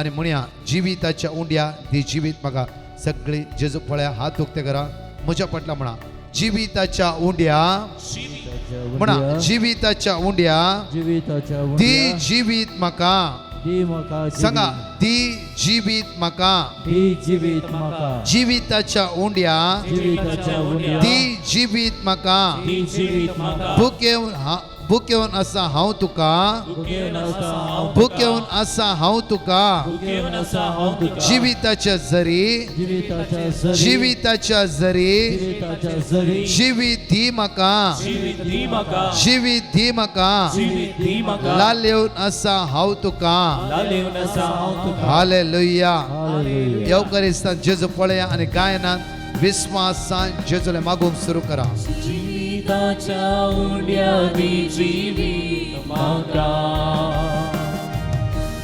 आनी म्हणया जिविताच्या उंड्या दी जिवीत म्हाका. सगळी जेजू पळया, हात उक्ते करा, म्हज्या फाटल्यान म्हणा, जिविताच्या उंड्या. म्हणा, जिविताच्या उंड्या जिविताच्या दी उंड्या जिवीत म्हाका. दी म्हाका जिवीत. सांगा, दी जिवीत म्हाका. दी जिवीत म्हाका. जिविताच्या उंड्या जिविताच्या उंड्या दी जिवीत म्हाका. दी जिवीत म्हाका. भुकेवन भुकेवन आसा हांव तुका. भुकेवन आसा हांव तुका. भुकेवन आसा हांव तुका. भुकेवन आसा हांव तुका. जिविताच्या जरी, जिविताच्या जरी, जिविताच्या जरी, जिविताच्या जरी, जिवीत दी म्हाका. जिवीत दी म्हाका. जिवीत दी म्हाका. जिवीत दी म्हाका. लालेवन आसा हांव तुका. लालेवन आसा हांव तुका. हालेलुया. हालेलुया. येवकारिस्तान जेजू पळया आनी गायनान विस्वासान जेजूले मागूंक सुरू करा. जिविताच्या उंड्या दी जिवीत म्हाका.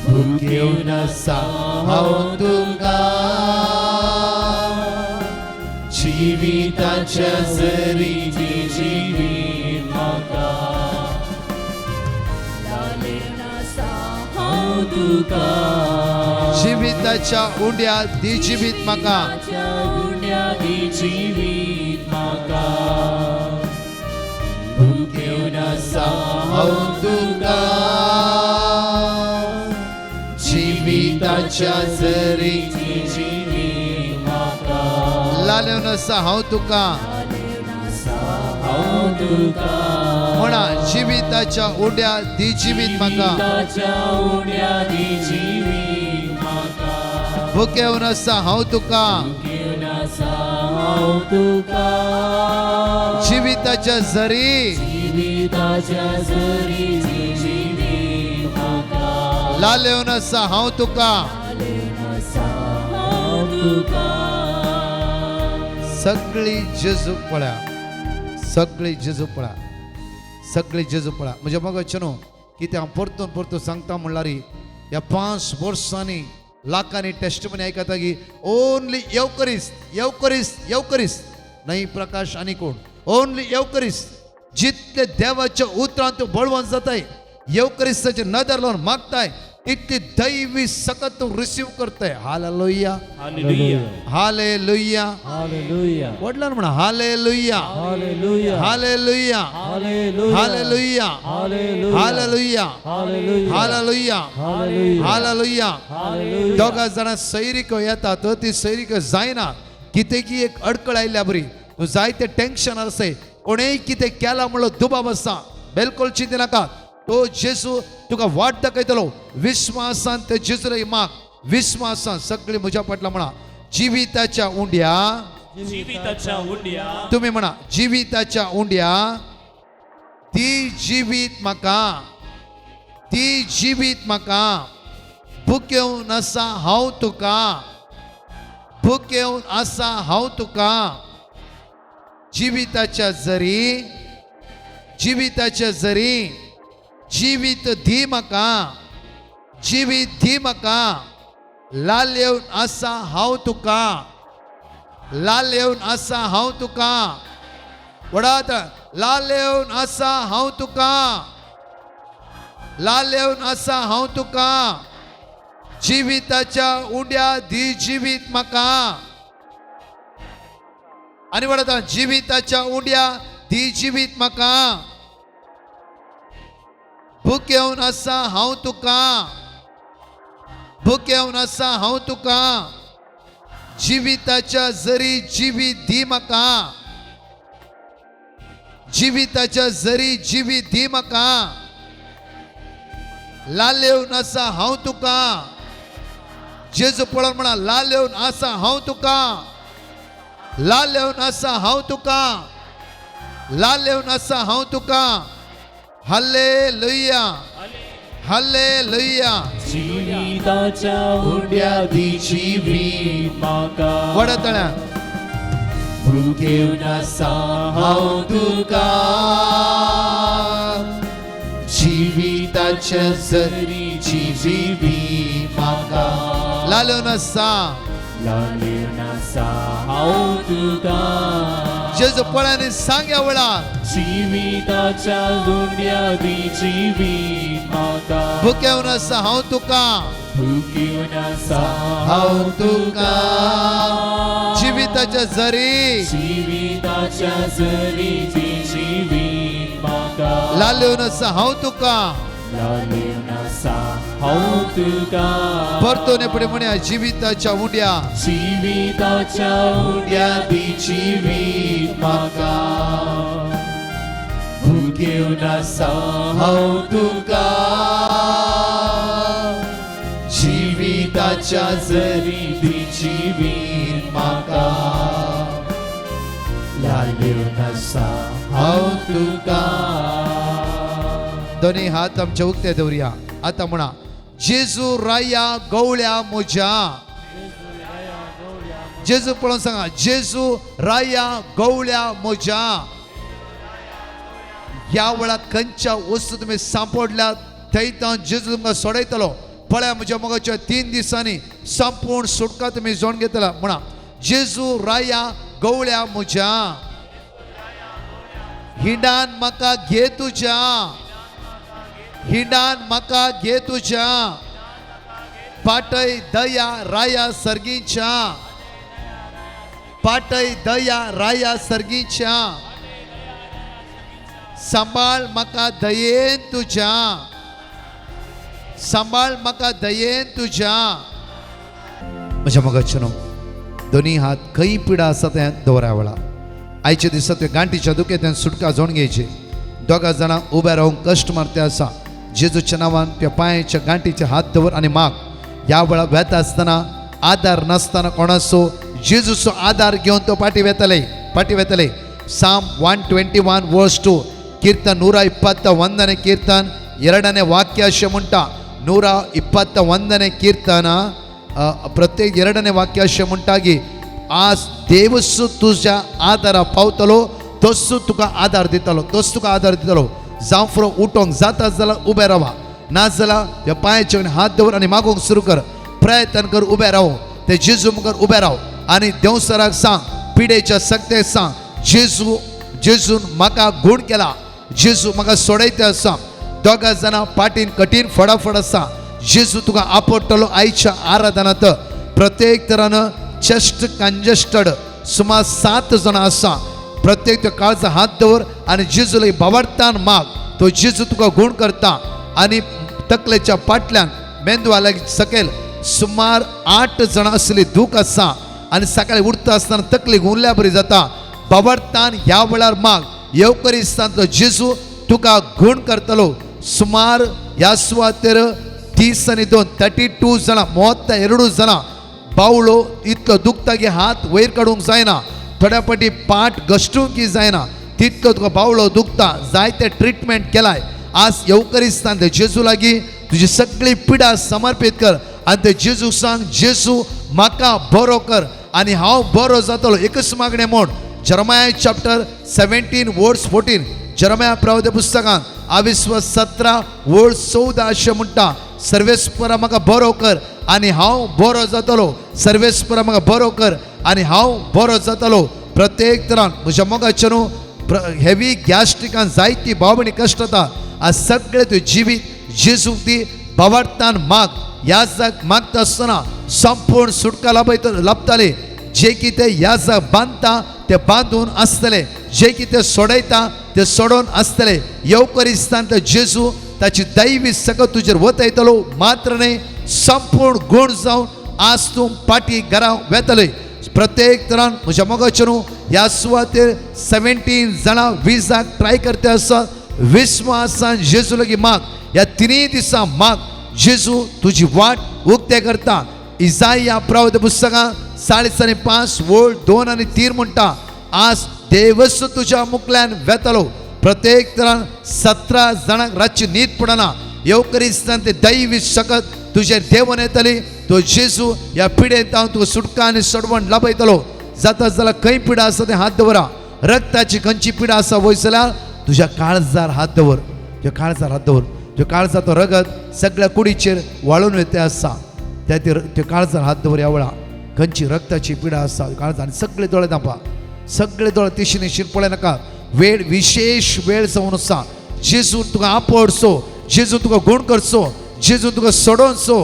भुकेवन आसा हांव तुका. जिविताच्या जरी दी जिवीत म्हाका. लालेवन आसा हांव तुका. जिविताच्या उंड्या दी जिवीत म्हाका. जिविताच्या उंड्या दी जिवीत म्हाका. भुकेवन आसा हांव तुका. जिविताच्या जरी दी जिवीत म्हाका. लालेवन आसा हांव तुका. लालेवन आसा हांव तुका. म्हणा, जिविताच्या उंड्या दी जिवीत म्हाका. जिविताच्या उंड्या दी जिवीत म्हाका. भुकेवन आसा हांव तुका. भुकेवन आसा हांव तुका. जिविताच्या जरी, जिविताच्या जरी दी जिवीत म्हाका. लालेवन आसा हांव तुका. लालेवन आसा हांव तुका. सगळी जेजू पळया, सगळी जेजू पळया, सगळी जेजू पळया. म्हज्या मोगाचें न्हू, कितें हांव परतून परतून सांगता म्हणल्यार ह्या 5 वर्सांनी लाखांनी टेस्टमनी आयकता की ओनली येवकरिस्त, येवकरिस्त, येवकरिस्त, न्हय प्रकाश आनी कोण, ओनली येवकरिस्त. जितले देवाच्या उतरान तूं बळवंत जाताय, येवकरिस्ताचे नदर लावन मागताय, तितली दैवी सकत तूं रिसीव करताय. हालेलुया. हालेलुया. हालेलुया. हालेलुया. व्हडल्यान म्हणा, hallelujah. Hallelujah. Hallelujah. Hallelujah. Hallelujah. Hallelujah. Hallelujah. Hallelujah. Hallelujah. Hallelujah. Hallelujah. Hallelujah. दोगा जाणां सैरिको येतात, ती सैरिको जायना. कितें की एक अडकळ आयल्या बरी, तूं जायते टेन्शन आसय, कोणेय कितें केलां म्हणलो दुबाव आसा. बिलकुल चिंती नाका. तो जेजू तुका वाट दाखयतलो. विस्वासान ते जेजूला माग, विस्वासान. सगळी म्हज्या फाटल्यान म्हणा, जिविताच्या उंड्या. जिविताच्या उंड्या. तुम्ही म्हणा, जिविताच्या उंड्या ती जिवीत म्हाका, ती जिवीत म्हाका. भुकेवन आसा हांव तुका, भुकेवन आसा हांव तुका. जिविताच्या जरी, जिविताच्या जरी, जिवीत दी म्हाका, जिवीत दी म्हाका. लालेवन आसा हांव तुका, लालेवन आसा हांव तुका. वडात, लालेवन आसा हांव तुका, लालेवन आसा हांव तुका. जिविताच्या उंड्या दी जिवीत म्हाका. आनी वडात, जिविताच्या उंड्या दी जिवीत म्हाका. भुकेवन आसा हांव तुका, भुकेवन आसा हांव तुका. जिविताच्या जरी जिवीत दी म्हाका, जिविताच्या जरी जिवीत दी म्हाका. लालेवन आसा हांव तुका. जेजू पळोवन म्हणा, लालेवन आसा हांव तुका, लालेवन आसा हांव तुका, लालेवन आसा हांव तुका. हालेलुया. हालेलुया. जिविताच्या उंड्या दी जिवीत म्हाका. व्हडा तळ्यान. भुकेवन आसा हांव तुका. जिविताच्या जरीची जिवीत म्हाका. लालेवन आसा. लालेवन आसा हांव तुका. जेजू पळ्यानी सांग्या वेळार. जिविताच्या उंड्या दी जिवीत म्हाका. भुकेवन आसा हांव तुका. भुकेवन आसा हांव तुका. जिविताच्या जरी, जिविताच्या जरी ती जिवीत म्हाका लालेवन आसा हांव तुका. लालेवन आसा हांव तुका. परतून फुडें म्हणया, जिविताच्या उंड्या, जिविताच्या उंड्या दी जिवीत म्हाका भुकेवन आसा हांव तुका. जिविताच्या जरी दी जिवीत म्हाका लालेवन आसा हांव तुका. दोन्ही हात आमचे उक्ते दवरुया. आतां म्हणा, जेजू राया गवळ्या म्हज्या. जेजू पळोवन सांगा, जेजू राया गवळ्या म्हज्या. ह्या वेळार खंयच्या वस्तू तुमी सांपडल्यात थंय तो जेजू तुमकां सोडयतलो. पळया म्हज्या मोगाच्या 3 दिसांनी संपूर्ण सुटका तुमी जोड घेतला. म्हणा, जेजू राया गवळ्या म्हज्या, हिंडान म्हाका घे तुज्या, हिंडान म्हाका घे तुज्या, पाटय दया राया सर्गीच्या, पाटय दया राया सर्गीच्या, सांबाळ म्हाका दयेन तुज्या, सांबाळ म्हाका दयेन तुज्या. म्हज्या मोगाचें न्हू, दोनी हात खंय पिडा आसा तें दवरा वेळा आयच्या दिसा ते गांठीच्या दुखेंतल्यान सुटका जोड घेवची. दोगा जाणां उबे रावूंक कश्ट मारते आसा. जेजूच्या नांवान त्या पांयाच्या गांठीचे हात दवर आनी माग. ह्या वेळार वेता आसतना आदार नासतना कोणाचो जेजूचो आदार घेवन तो फाटीं वेतले, फाटीं वेतले. Psalm 121 verse 2, कीರ್ತन 121 कीರ್ತन 2 ವಾಕ್ಯ ಅಶೆ म्हणटा. 121 कीರ್ತन प्रत्येक 2 वाक्य अशें म्हणटा की आज देवसू तुज्या आदारा पावतलो, तोच तुका आदार दितलो, तोच तुका आदार दितलो. जावं फुडो उठोंक जाता जाल्यार उबें रावा, ना जाल्यार ह्या पांयाचे हात दवर आनी मागूंक सुरू कर. प्रयत्न कर उबें राव, ते जेजू मुखार उबें राव आनी देवसराक सांग, पिडेच्या सक्तेक सांग, जेजू जेजून म्हाका गूण केला, जेजू म्हाका सोडयता आसा. दोगा जाणां पाटीन कठीण फडाफड आसा. जेजू तुका आपडटलो आयच्या आराधनांत. प्रत्येक तरान चेस्ट कंजेस्टड सुमार 7 जाणां आसा. प्रत्येक त्या काळचा हात दवर आनी जेजू लागीं बावडतान माग, तो जेजू तुका गूण करता. आनी तकलेच्या पाटल्यान मेंदवा लागीं सकयल सुमार 8 जाणां असली दूख आसा आनी सकाळी उठता आसतना तकली गुंवल्या बरी जाता. बावडतान ह्या वेळार माग, येवकरिस्तांतलो जेजू तुका गूण करतलो. सुमार ह्या सुवातेर 30 आनी 2 32 जाणां, 32 जाणां बावळो इतलो दुखता की हात वयर काडूंक जायना, थोड्या फाटी पाट घश्टूंक की जायना, तितलो तुका बावळो दुखता. जायते ट्रिटमेंट केलाय. आज येवकरिस्तान ते जेजू लागीं तुजी सगळी पिडा समर्पीत कर आनी ते जेजूक सांग, जेजू म्हाका बरो कर आनी हांव बरो जातलो. एकच मागणें म्हूण Jeremiah chapter 17 verse 14, Jeremiah प्रवाद्या पुस्तकांत आविस्व 17 वर्स 14 अशें म्हणटा, सर्वेस्परा म्हाका बरो कर आनी हांव बरो जातलो. सर्वेस्परा म्हाका बरो कर आनी हांव बरो जातलो. प्रत्येक तरान म्हज्या मोगाचें न्हू हेवी गॅस्ट्रिकान जायती भावणी कश्ट जाता. आज सगळें तुजें जिवीत जेजूक दी, बावडतान माग. ह्या जाग मागता आसतना संपूर्ण सुटका लाभताली. जे कितें ह्या जाग बांदता ते बांदून आसतले, जे कितें सोडयता ते सोडोवन आसतले. येवकरिस्तान ते जेजू ताची दैवी सकत तुजेर वतयतलो मात्र न्हय, संपूर्ण गूण जावन आज तूं पाटी घरा वेतले. प्रत्येक तरान म्हज्या मोगाचें न्हू ह्या सुवातेर 17 जाणां विजाक ट्राय करते आसा. विस्वासान जेजू लागीं माग, ह्या 3 दिसां माग, जेजू तुजी वाट उक्ते करता. इजाया प्रवाद्या पुस्तकां 40 आनी 5 वळ 2 आनी 3 म्हणटा, आज देवस तुज्या मुखल्यान वेतलो. प्रत्येक तरान 17 जाणांक रातची न्हीद पडना. येवकरिस्तान ते दैवी शकत तुजेर देवून येतली. तो जेजू ह्या पिडेंत हांव तुका सुटका आनी सोडवण लाभयतलो. जाता जाल्यार खंय पिडा आसा तें हात दवरा. रक्ताची खंयची पिडा आसा वयर जाल्यार तुज्या काळजार हात दवर, तुज्या काळजार हात दवर. तुज्या काळजाचो रगत सगळ्या कुडीचेर वाळून वयता आसा. त्या त्यो काळजार हात दवर. ह्या वेळा खंयची रक्ताची पिडा आसा काळजार, आनी सगळे दोळे धांपा, सगळे दोळे तिशीन निशीन पळय नाका. वेळ विशेश वेळ जावन आसा. जेजू तुका आपडचो, जेजू तुका गूण करचो, जेजू तुका सोडोवचो.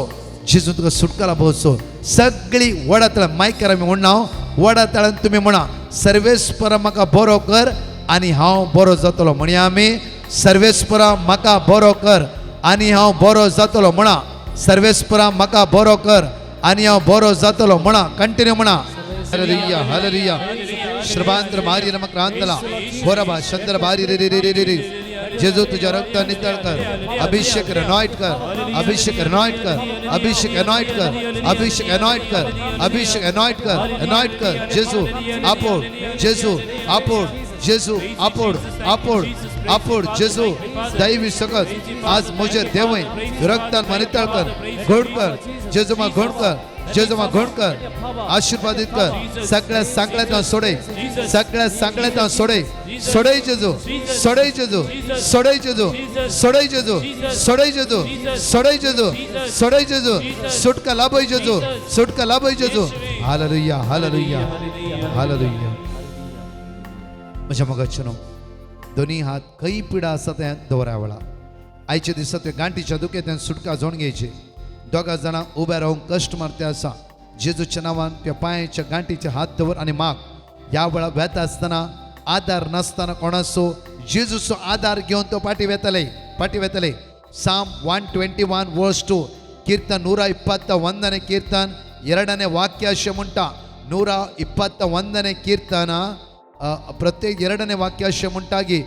जेजू तुका सुटका लाभोवचो. सगळी वडातळ मायकार आमी म्हणना, वडातळान तुमी म्हणा, सर्वेस्परा म्हाका बरो कर आनी हांव बरो जातलो. म्हणया आमी, सर्वेस्परा म्हाका बरो कर आनी हांव बरो जातलो. म्हणा, सर्वेस्परा म्हाका बरो कर आनी हांव बरो जातलो. म्हणा, कंटिन्यू म्हणा. हलरिया हलरिया श्रभांत्र मारी नम क्रांतला बोरबा चंद्र बारी रे रे रे रे रे रे. जेजू तुझ्या रक्त नितळ कर, अभिषेक अनॉइंट कर, अभिषेक अनॉइंट कर, अभिषेक अनॉइंट कर, अभिषेक अनॉइंट कर, अभिषेक अनॉइंट कर, अनॉइंट कर. जेजू आपोड, जेजू आपोड, जेजू आपोड, आपोड, आपोड. जेजू दैवी सकत आज म्हजेर देवय, रक्तान नितळ कर, घोड कर जेजू, मा घोड कर जेजू, मा घोड कर, आशीर्वादित कर. सगळ्या सांगण्यात सोडे, सगळ्या सांगण्यात सोडे, सोडे जेजू, सोडे जेजू, सोडे जेजू, सोडे जेजू, सोडे जेजू, सोडे जेजू, सोडे जेजू. सुटका लाभय जेजू, सुटका लाभय जेजू. Hallelujah hallelujah hallelujah. म्हज्या मोगाचें न्हू, दोनी हात खंय पिडा आसा तें दवरा वेळा आयच्या दिसा ते गांठीच्या दुखेंतल्यान सुटका जोड घेवची. दोगा जाणां उबे रावूंक कश्ट मारते आसा. जेजूच्या नांवान त्या पांयाच्या गांठीचे हात दवर आनी माग. ह्या वेळार वेता आसतना आदार नासतना कोणाचो जेजूचो आदार घेवन तो फाटीं वेतले, फाटीं वेतले. Psalm 121 verse 2, कीर्तन 121ನೇ ಕೀರ್ತನ್ 2ನೇ ವಾಕ್ಯ ಅಶೆ म्हणटा. 121ನೇ ಕೀರ್ತನ प्रत्येक 2ನೇ वाक्य अशें म्हणटा की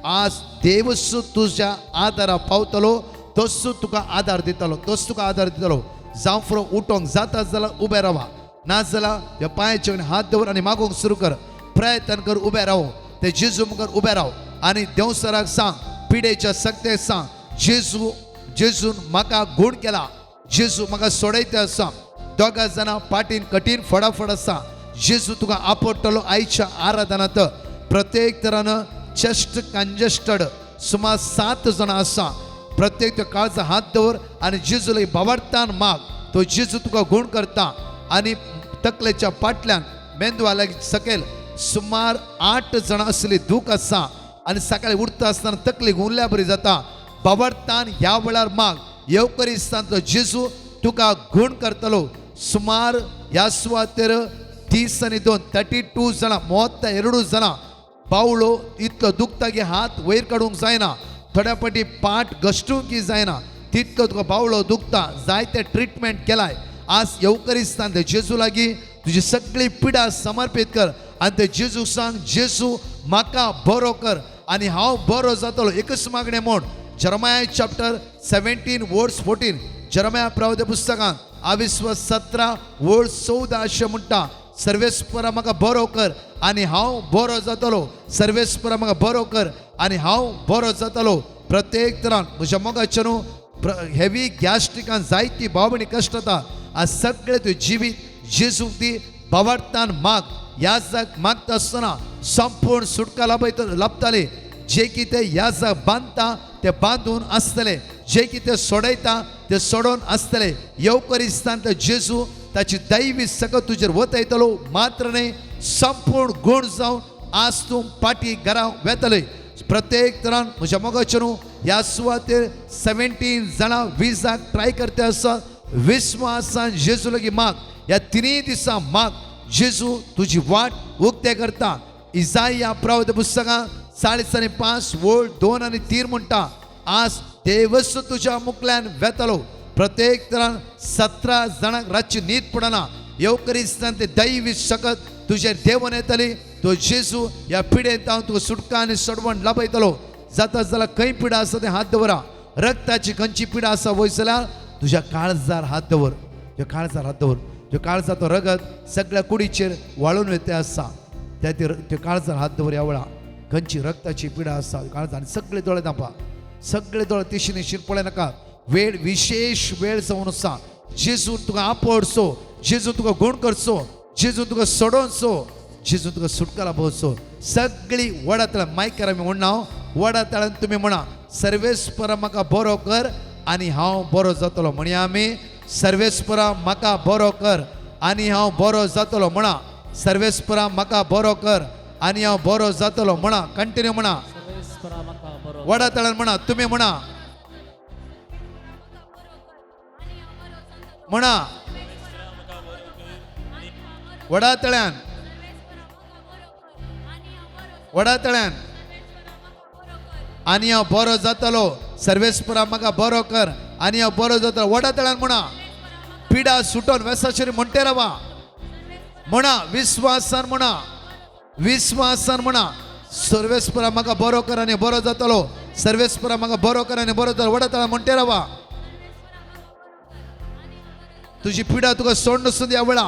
आज देवसू तुज्या आदारा पावतलो, तोच तुका आदार दितलो, तोच तुका आदार दितलो. जावं फुडो उठोंक जाता जाल्यार उबें रावा, ना जाल्यार ह्या पांयाचे हात दवर आनी मागूंक सुरू कर. प्रयत्न कर, उबें राव, ते जेजू मुखार उबें राव आनी देवसराक सांग, पिडेच्या सक्तेक सांग, जेजू, जेजून म्हाका गूण केला, जेजू म्हाका सोडयता आसा. दोगा जाणां पाटीन कठीण फटाफट आसा. जेजू तुका आपडटलो आयच्या आराधनात. प्रत्येक तरान चेस्ट कंजेस्टेड सुमार 7 जाणां आसा. प्रत्येक त्या काळचा हात दवर आनी जेजूला भावार्थान माग, तो जेजू तुका गूण करता. आनी तकलेच्या पाटल्यान मेंदवा लागीं सकयल सुमार 8 जाणां असली दूख आसा आनी सकाळी उठता आसतना तकली गुंवल्या बरी जाता. भावार्थान ह्या वेळार माग, येवकरिस्तांतलो जेजू तुका गूण करतलो. सुमार ह्या सुवातेर 32, 32 जाणां, 32 जाणां बावळो इतलो दुखता की हात वयर काडूंक जायना, थोड्या फाटी पाट घश्टूंक जायना, तितलो तुका बावळो दुखता. जायते ट्रिटमेंट केलाय. आज येवकरिस्तान ते जेजू लागीं तुजी सगळी पिडा समर्पीत कर आनी ते जेजूक सांग, जेजू म्हाका बरो कर आनी हांव बरो जातलो. एकच मागणें म्हूण Jeremiah chapter 17 verse 14, Jeremiah प्रवाद्या पुस्तकांत आविस्व 17 वर्स 14 अशें म्हणटा, सर्वेस्परा म्हाका बरो कर आनी हांव बरो जातलो. सर्वेस्परा म्हाका बरो कर आनी हांव बरो जातलो. प्रत्येक तरान म्हज्या मोगाचें न्हू, हेवी गॅस्ट्रिकान जायती भाव भयणी कश्ट जाता. आज सगळें तुजें जिवीत जेजूक दी, भावार्थान माग. ह्या जाग मागता आसतना संपूर्ण सुटका लाभयत लाभताली. जे कितें ह्या जाग बांदता ते बांदून आसतले, जे कितें सोडयता ते सोडोवन आसतले. येवकरिस्तान जेजू ताची दैवी सकत तुजेर वतयतलो मात्र न्हय, संपूर्ण गूण जावन आज तूं पाटी घरा वेतले. प्रत्येक तरान म्हज्या मोगाचें न्हू, ह्या सुवातेर 17 जाणां विजाक ट्राय करते आसा. विस्वासान जेजू लागीं माग, ह्या तिनूय दिसां माग, जेजू तुजी वाट उक्ते करता. इजाया प्रवद पुस्तकां 45 वळ 2 आनी 3 म्हणटा, आज देवस तुज्या मुखल्यान वेतलो. प्रत्येक तरान 17 जाणांक रातची न्हीद पडना. येवकरिस्तान ते दैवी शकत तुजेर देवून येतली. तो जेजू ह्या पिडेंत हांव तुका सुटका आनी सडवण लाभयतलो. जाता जाल्यार खंय पिडा आसा तें हात दवरा. रक्ताची खंयची पिडा आसा वयर जाल्यार तुज्या काळजार हात दवर, तुज्या काळजार हात दवर. तुज्या काळजाचो रगत सगळ्या कुडीचेर वाळून वेते आसा. त्या त्यो काळजार हात दवर. ह्या वेळा खंयची रक्ताची पिडा आसा काळजार, आनी सगळे दोळे धांपा, सगळे दोळे तिशी निशीर पळय नाका. वेळ विशेश वेळ जावन आसा. जेजू तुका आपडचो, जेजू तुका गूण करचो, जेजू तुका सोडोवचो, जेजू तुका सुटका लाभोवचो. सगळी वडातळां मायकार आमी म्हणना, वडातळान तुमी म्हणा, सर्वेस्परा म्हाका बरो कर आनी हांव बरो जातलो. म्हणया आमी, सर्वेस्परा म्हाका बरो कर आनी हांव बरो जातलो. म्हणा, सर्वेस्परा म्हाका बरो कर आनी हांव बरो जातलो. म्हणा, कंटिन्यू म्हणा, वडातळान म्हणा, तुमी म्हणा. म्हणा व्हडा तळ्यान, व्हडा तळ्यान आनी हांव बरो जातलो. सर्वेस्परा म्हाका बरो कर आनी हांव बरो जातलो. व्हडा तळ्यान म्हणा. पिडा सुटोन वेसाचेर म्हणटे रावा. म्हणा विस्वासान, म्हणा विस्वासान, म्हणा सर्वेस्परा म्हाका बरो कर आनी बरो जातलो. सर्वेस्परा म्हाका बरो कर आनी बरो जातलो. व्हडा तळ्यान म्हणटे रावा. तुजी पिडा तुका सोड नसून ह्या वेळा.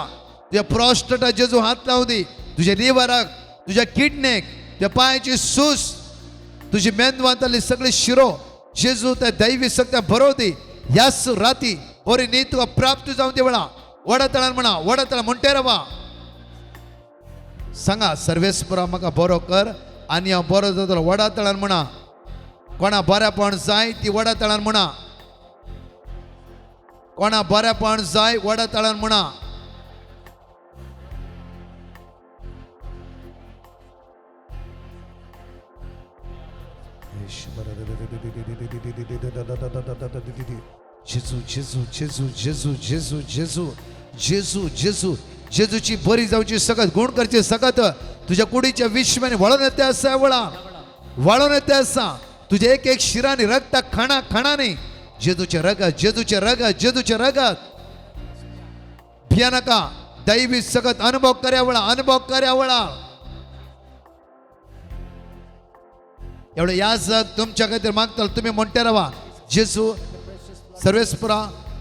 तुज्या प्रोस्टेटा जेजू हात लावूं दी. तुज्या लिवराक, तुज्या किडनेक, तुज्या पांयाची सूज, तुजी मेंदवांतली सगळी शिरो जेजू त्या दैवी सक्त्या भरोव दी. ह्याच राती बरी न्हीद तुका प्राप्त जावं दी. वेळा व्हडा तळान म्हणा. व्हडा तळान म्हणटे रावा. सांगा सर्वेस्परा म्हाका बरो कर आनी हांव बरो जातलो. व्हडा तळान म्हणा. कोणा बरेपण जाय ती व्हडा तळान म्हणा. कोणा बरेपण जाय व्हडा तळान म्हणा. जेजू जेजू जेजू जेजू जेजू जेजू जेजू जेजू. जेजूची बरी जावची सगळं, गुण करची सगळं तुझ्या कुडीच्या विश्वाने वळून येते आसा. वळा वळून येते आसा. तुझ्या एक एक शिराने रक्ता खणा खणाने जेजूचे रगत, जेजूचे रगत, जेजूचे रगत. भिया नका. दैवी सगत अनुभव कर्या वळा, अनुभव कर्या वळा. एवढं या जग तुमच्या खातीर मागतलो. तुम्ही म्हणटे रावा जेजू सर्वेस्परा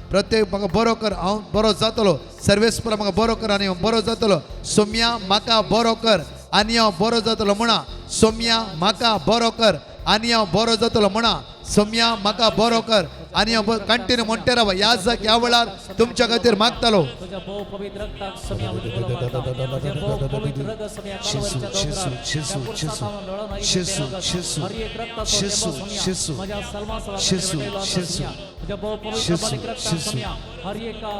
प्रत्येक म्हाका बरो कर, हांव बरो जातलो. सर्वेस्परा म्हाका बरो कर आनी हांव बरो जातलो. सोम्या म्हाका बरो कर आनी हांव बरो जातलो. म्हणा सोम्या म्हाका बरो कर आनी हांव बरो जातलो. म्हणा सोम्या म्हाका बरो कर आनी हांव कंटिन्यू म्हणटे रावा. ह्या जाग ह्या वेळार तुमच्या खातीर मागतलो. तुझ्या भोव पवित्र रक्ताक सम्या उजळो मारता. तुझ्या भोव पवित्र रगत सम्या जेजू, कलवरीच्या जेजू, दोंगरार. जेजू, त्या जेजू, पुरसांत लोळून आयिल्लें जेजू, तें रगत. जेजू, हर एक रक्ताचो जेजू, थेंबो सम्या. जेजू, माझ्या सलमासाला जेजू, भेटलेलो आसा जेजू, सम्या. तुझ्या भोव पवित्र जेजू, बलिक रक्ताक जेजू. सम्या. हर एका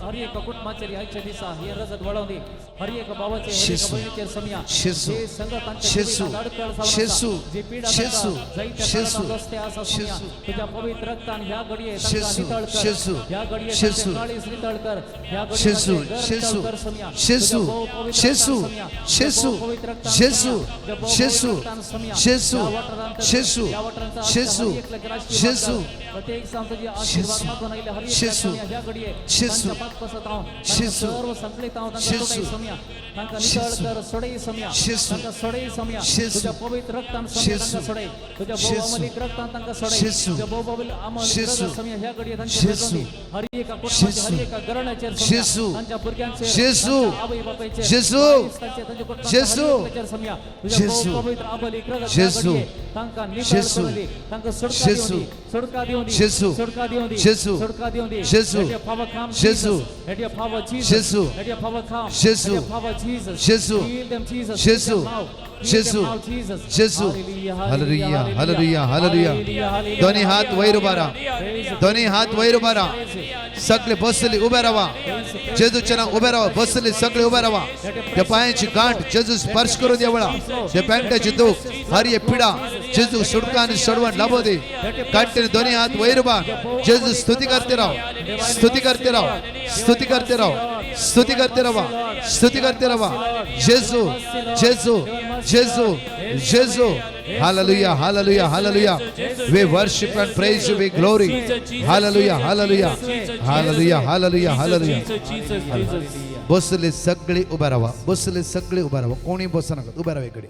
हर एका कुटुंबाचेर ह्याच्या दिसा हे रगत वळोवन दी. हर एका भावाचेर, हर एका जेजू, भयणीचेर सम्या. जेजू, जे संगत तांच्या जेजू, जिवितांत अडखळ जावन आसा, जेजू, जी पिडा जेजू, तांकां जायत्या जेजू, कारणान रस्ते आसा सम्या. जेजू, तुझ्या पवित्र रक्तान ह्या घडये तांकां जेजू, नितळ कर. जेजू, ह्या घडये जेजू, तांचें काळीज नितळ कर. ह्या घडये जेजू, तांचें घर जेजू, नितळ कर सम्या. जेजू, तुझ्या भोव पवित्र जेजू, रक्तान सम्या. तुझ्या जेजू, भोव पवित्र रक्तान जेजू, सम्या. तुझ्या भोव जेजू, पवित्र रक्तान सम्या. जेजू, ह्या वाठारांत जेजू, ह्या वाठारांत आमच्या जेजू, हर एकल्याक आशीर्वाद जेजू, कर. प्रत्येक जाण तुझे आशीर्वाद जेजू, मागून आयिल्ले हर एकल्याक जेजू, सम्या. ह्या घडये जेजू, तांच्या पातपासत हांव तांकां जेजू, सर्व संकळीत हांव तांकां जेजू, सोडय सम्या. तांकां नितळ जेजू, कर, सोडय सम्या. जेजू, तांकां सोडय सम्या. जेजू, तुझ्या पवित्र रक्तान सम्या जेजू, तांकां सोडय. तुझ्या भोव जेजू, अमलीक रक्तान तांकां सोडय. जेजू, तुझ्या भोव अमलीक जेजू, रगत सम्या ह्या घडये तांचे जेजू, भेटोवन दी. हर एका कुटुंबाचेर, हर जेजू, एका घराण्याचेर सम्या. जेजू, तांच्या भुरग्यांचेर, जेजू, तांच्या आवय बापायचेर, जेजू, वारीस तांचे, तांच्या कुटुंबाच्या हर जेजू, एकल्याचेर सम्या. तुझ्या भोव जेजू, पवित्र अमलीक रगत ह्या जेजू, घडये तांकां नितळ जेजू, करून दी. तांकां सुटका दिवं जेजू, दी. सुटका दिवं दी. जेजू, सुटका दिवं दी. जेजू, सुटका दिवं दी. जेजू, Let your power come, जेजू, Jesus. Let your power, Jesus. जेजू, Let your power come. जेजू, Let your power, Jesus. जेजू, Heal them, Jesus. जेजू, Heal them now. Heal जेजू, them now, Jesus. जेजू. Hallelujah, hallelujah, hallelujah, hallelujah. Hallelujah, hallelujah. दोन्ही हात वयर उबारा. Praise you, दोन्ही हात वयर उबारा. सगळे बसले उभे राहा. जेजूच्या नाव उभे राहा. बसले सगळे उभे राहा. त्या पायांची गांठ जेजू स्पर्श करून द्या वेळा. त्या पॅन्टाची दूख, हर एक पिडा जेजू सुटका आणि सोडवण लाभो दे. कंटिन्यू दोन्ही हात वयर उभा. जेजू स्तुती करते राहो, स्तुती करते राहो, स्तुती करते राहो, स्तुती करते राहा, स्तुती करते राहा. जेजू, जेजू, जेजू, जेजू. Hallelujah, hallelujah, hallelujah. We worship and praise you, we glory. Hallelujah, hallelujah, hallelujah, hallelujah, hallelujah. बसले सगळे उभे राहा. बसले सगळे उभे राहा. कोणी बसू नका. उभे राहा इकडे.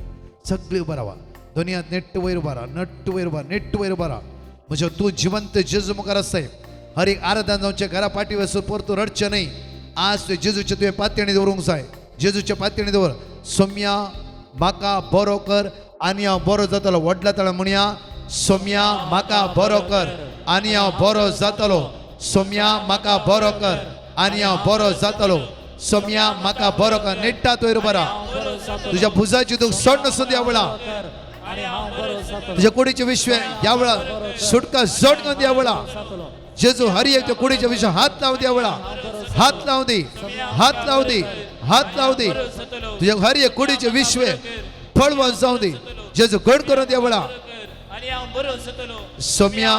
सगळे उभे राहा. दोन्ही हात नेट्ट वयर उभा राहा. नट्ट वयर उभा, नेट्ट वयर उभा राहा. म्हणजे तूं जिवंत जेजू मुखार आसाय. हर एक आराधन जावच्या घरा पाठी वचून परतून रडचें न्हय. आज तुवें जेजूचे तुवें पातयणी दवरूंक जाय. जेजूच्या पातयणी दवर. सोम्या म्हाका बरो कर आनी हांव बरो जातलो. व्हडल्या तळा म्हणया, सोम्या म्हाका बरो कर आनी हांव बरो जातलो. सोम्या म्हाका बरो कर आनी हांव बरो जातलो. सोम्या म्हाका बरो कर. नेट्टा वयर बरा. तुझ्या भुजाची दूख सोड नसून ह्या वेळा. आणि हांव बरो जातलो. तुझ्या कुडीचे विश्व ह्या वेळा सुटका जोड करून ह्या वेळा. जेजू हर एक त्या कुडीच्या विषय हात लावून द्या वेळा. हात लावून दे, हात लावून दे, हात लावून दे. तुझ्या हर एक कुडीचे विश्व फळवंत जावं दे. जेजू घड करून द्या वेळा. आणि हांव बरो जातलो. सोम्या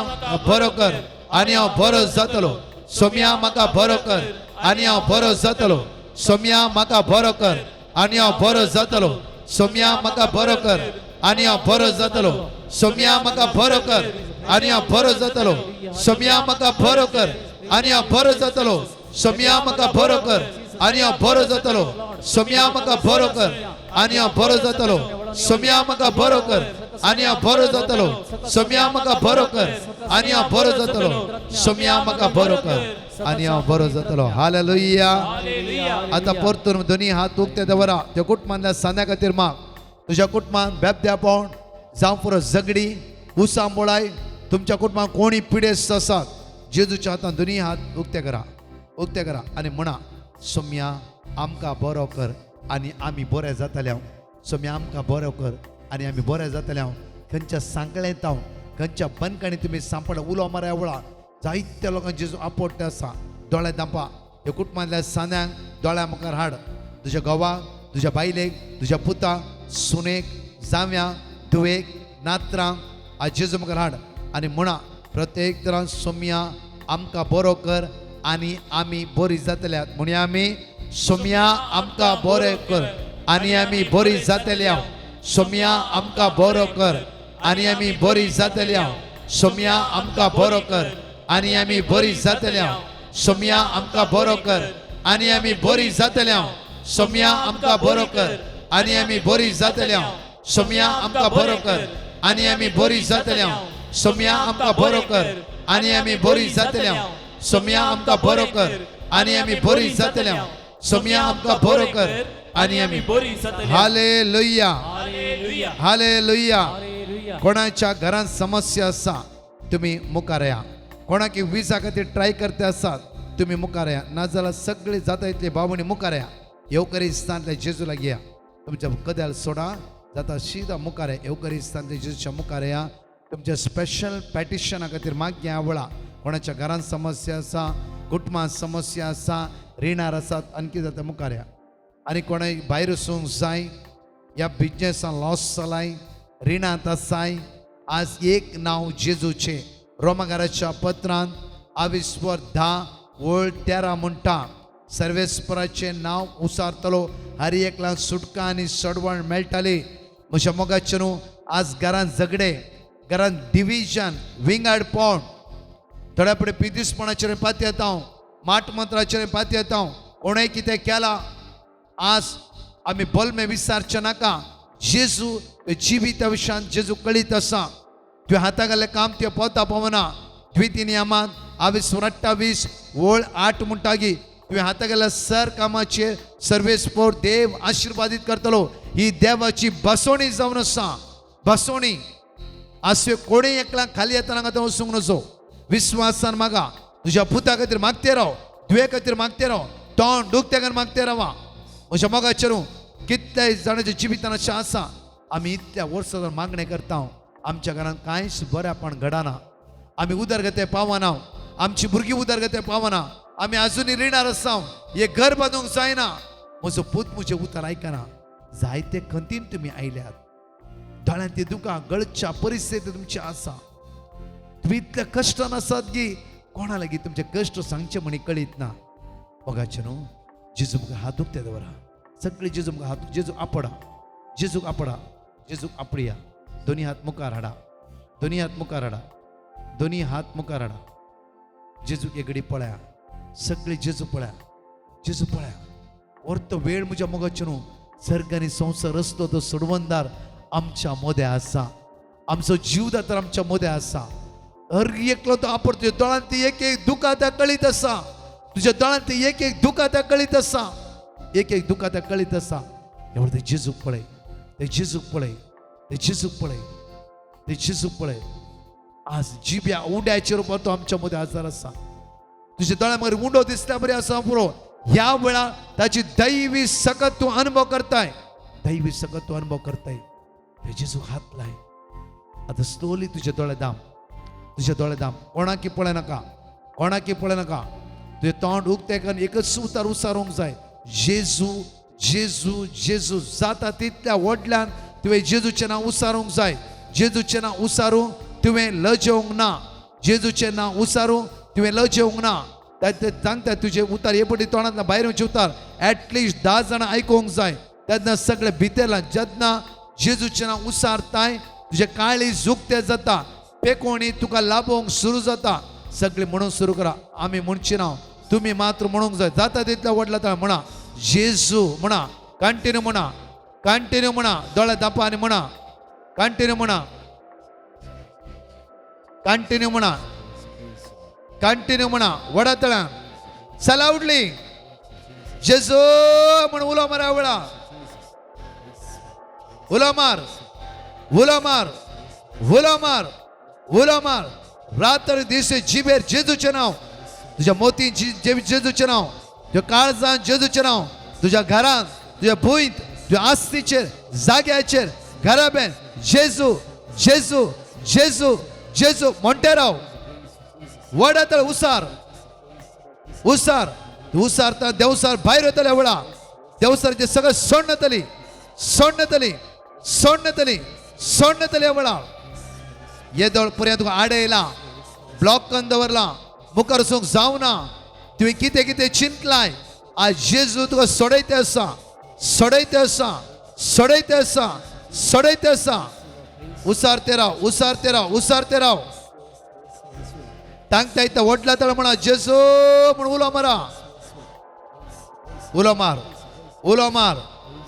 बरो कर आनी हांव बरो जातलो. सोम्या म्हाका बरो कर आनी हांव बरो जातलो. सोम्या म्हाका बरो कर आनी हांव बरो जातलो. सोम्या म्हाका बरो कर आनी हांव बरो जातलो. सोम्या म्हाका बरो कर आनी हांव बरो जातलो. सोम्या म्हाका बरो कर आनी हांव बरो जातलो. सोम्या म्हाका बरो कर आनी हांव बरो जातलो. सोम्या म्हाका बरो कर आनी हांव बरो जातलो. सोम्या म्हाका बरो कर आनी हांव बरो जातलो. सोम्या म्हाका बरो कर आनी हांव बरो जातलो. सोम्या म्हाका बरो कर आनी हांव बरो जातलो. हालेलुया. आतां परतून दोनी हात उक्ते दवरा. त्या कुटुंबांतल्या सांद्या खातीर माग. तुज्या कुटुंबान बेबद्यापण जावं पुरो झगडी उसांबोळाय तुमच्या कुटुंबान कोणी पिडेस्त आसात, जेजूच्या हातान दोनी हात उक्ते करा, उक्ते करा आनी म्हणा, सोम्या आमकां बरो कर आनी आमी बरे जातले हांव. सोम्या आमकां बरो कर आनी आमी बरे जातले हांव. खंयच्या सांकळेंत हांव, खंयच्या बनकाणी तुमी सांपडा, उलो मारा वळा. जायत्या लोकांक जेजू आपोडटे आसा. दोळे दांपा. ह्या कुटुंबांतल्या सांद्यांक दोळ्या मुखार हाड. तुज्या घोवाक, तुज्या बायलेक, तुज्या पुताक, सुनेक, जाव्यांक, धुवेक, नात्रांक आज जेजू मुखार हाड आनी म्हणा, प्रत्येक तरान सोम्या आमकां बरो कर आनी आमी बरी जातल्या. म्हणया आमी, सोम्या आमकां बरें कर आनी आमी बरी जातल्या. सोम्या आमकां बरो कर आनी आमी बरी जातल्या. सोम्या आमकां बरो कर आनी आमी बरी जातल्या. सोम्या आमकां बरो कर आनी आमी बरी जातल्या. सोम्या आमकां बरो कर आनी आमी बरी जातल्या. सोम्या आमकां बरो कर आनी आमी बरी जातल्या. सोम्या आमकां बरो कर आनी आमी बरी जातल्या. सोम्या आमकां बरो कर आनी आमी बरी जातल्या. सोम्या आमकां बरो कर आनी आमी बरी जातले. हालेलुया. हालेलुया. हालेलुया. हालेलुया. कोणाच्या घरांत समस्या आसा तुमी मुखार या. कोणाक विजा खातीर ट्राय करते आसात तुमी मुखार या. नाजाल्यार सगळे जाता इतले भावणी मुखार या. येवकरिस्तांतल्या जेजू लागीं या. तुमच्या कदेल सोडा, जाता शिदा मुखार या. येवकरिस्तांतल्या जेजूच्या मुखार या. तुमच्या स्पेशल पेटिशना खातीर मागीं आवळा. कोणाच्या घरांत समस्या आसा, कुटुंबांत समस्या आसा, रिणार आसात, आणखी जाता मुखार या. आनी कोणाय भायर वचूंक जाय, ह्या बिजनेसान लॉस जालाय, रिणांत आसाय, आज एक नांव जेजूचें. रोमागाराच्या पत्रांत आविस्वर 10:13 म्हणटा, सर्वेस्पराचें नांव उसारतलो हर एकला सुटका आनी सडवण मेळटाली. म्हज्या मोगाचें न्हू, आज घरांत झगडे, घरांत डिविजन, विंगडपण, थोड्या फुडें पिदीसपणाचेर पाती येता हांव, माट मंत्राचेर पाती येता हांव, कोणें कितें केलां आज आमी बोलमे विसारचें नाका. जेजू जिविता विशयान जेजू कळीत आसा. तुवें हाता घाल्लें काम तुवें पोता पावना. द्वितीय नियमांत 28:8 म्हणटा की तुवें हाता घाल्ल्या सर कामाचेर सर्वेस्पोर देव आशिर्वादीत करतलो. ही देवाची बसवणी जावन आसा. बसवणी आज तुवें कोणें एकल्या खाली येतना हांगा वचूंक नजो. विस्वासान मागा. तुज्या पुता खातीर मागते राव, धुवे खातीर मागते राव, तोंड दुखते मागते रावा. म्हज्या मोगाचेर कितल्या जाणाच्या जिवितान अशें आसा, आमी इतल्या वर्सां मागणें करता, आमच्या घरांत कांयच बरेंपण घडना, आमी उदरगते पावना, आमची भुरगीं उदरगते पावना, आमी आजुनूय रिणार आसा, हें घर बांदूंक जायना. म्हजो पूत म्हजें उतर आयकना. जायते खंतीन तुमी आयल्यात, दोळ्यांत दुकां गळच्या परिस्थिती तुमची आसा. तुमी इतल्या कश्टान आसात की कोणा लागीं तुमचे कश्ट सांगचे म्हणी कळीत ना. मोगाचें न्हू, जेजू मुखार हात उक्ते दवरा. सगळे जेजू मुखार हात, जेजू आपडा, जेजूक आपडा, जेजूक आपडया. दोनी हात मुखार हाडा, दोनी हात मुखार हाडा, दोनी हात मुखार हाडा. जेजूक एक घडी पळया, सगळे जेजू पळया, जेजू पळया. वर्तो वेळ म्हज्या मोगाचें न्हू, सर्ग आनी संवसार रस्तो तो सोडवंदार आमच्या मोद्या आसा. आमचो जीवदातर आमच्या मोद्या आसा. हर एकलो तो आपड. तुज्या दोळ्यांत एक एक दुकां त्या कळीत आसा. तुज्या दोळ्यांत एक एक दुकां त्या कळीत आसा. एक एक दुकां त्या कळीत आसा. एवढं ते जेजूक पळय, ते जेजूक पळय, ते जेजूक पळय, ते जेजूक पळय. आज जिब्या उंड्याचेर तो आमच्या मदें आजार आसा. तुज्या दोळ्या मुखार उंडो दिसल्या बरी आसा पुरो. ह्या वेळार ताची दैवी सकत तूं अनुभव करताय, दैवी सकत तूं अनुभव करताय. ते जेजूक हात लाय. आतां स्लोली तुजे दोळे दाम, तुजे दोळे दाम. कोणाकी पळय नाका, कोणाकी पळय नाका. तुजें तोंड उक्तें करून एकच उतार उसारूंक जाय, जेजू जेजू जेजू. जाता तितल्या व्हडल्यान तुवें जेजूचें नांव उसारूंक जाय. जेजूचें नांव उसारूंक तुवें लजेवंक ना. जेजूचें नांव उसारूंक तुवें लजेवंक ना. ते सांगता तुजे उतार हे पटी तोंडांतल्यान भायर येवचे उतार एटलिस्ट 10 जाणां आयकूंक जाय. तेन्ना सगळे भितरला जेन्ना जेजूचें नांव उसारताय तुजें काळी जुकते जाता, पेकोणी तुका लाभोवंक सुरू जाता. सगळे म्हणूंक सुरू करा. आमी म्हणचे ना, तुमी मात्र म्हणूंक जाय. जाता तितल्या व्हडल्या ताळ्यान म्हणा जेजू म्हणा, कंटिन्यू म्हणा, कंटिन्यू म्हणा, दोळे दापा आनी म्हणा, कंटिन्यू म्हणा, कंटिन्यू म्हणा, कंटिन्यू म्हणा, व्हडा तळ्यान चला उडली जेजू म्हण उलो मारा वेळा, उलो मार, उलो मार, उलो मार, उलो मार. रात्र दीस जिबेर जेजूचें नांव, तुज्या मोती जेजूचें नांव, तुज्या काळजान जेजूचें नांव, तुज्या घरान, तुज्या भुंयत, तुज्या आस्तीचेर, जाग्याचेर, घराब्यान जेजू जेजू जेजू जेजू म्हणटे राव. वडा तर उसार उसार उसारता देवसार भायर येतले वेळा देवसाराचे सगळं सोडणतली सोडणतली सोडणतली सोडणतली वेळा. येदोळ पर्यंत तुका आडयला, ब्लॉक करून दवरला, मुखार वचूंक जावना. तुवें कितें कितें चिंतलाय, आज जेजू तुका सोडयते आसा, सोडयते आसा, सोडयते आसा, सोडयते आसा. उसारते राव, उसारते राव, उसारते राव. तांगता येता व्हडल्या तळ म्हणा जेजू म्हण उलो मारा, उलो मार, उलो मार,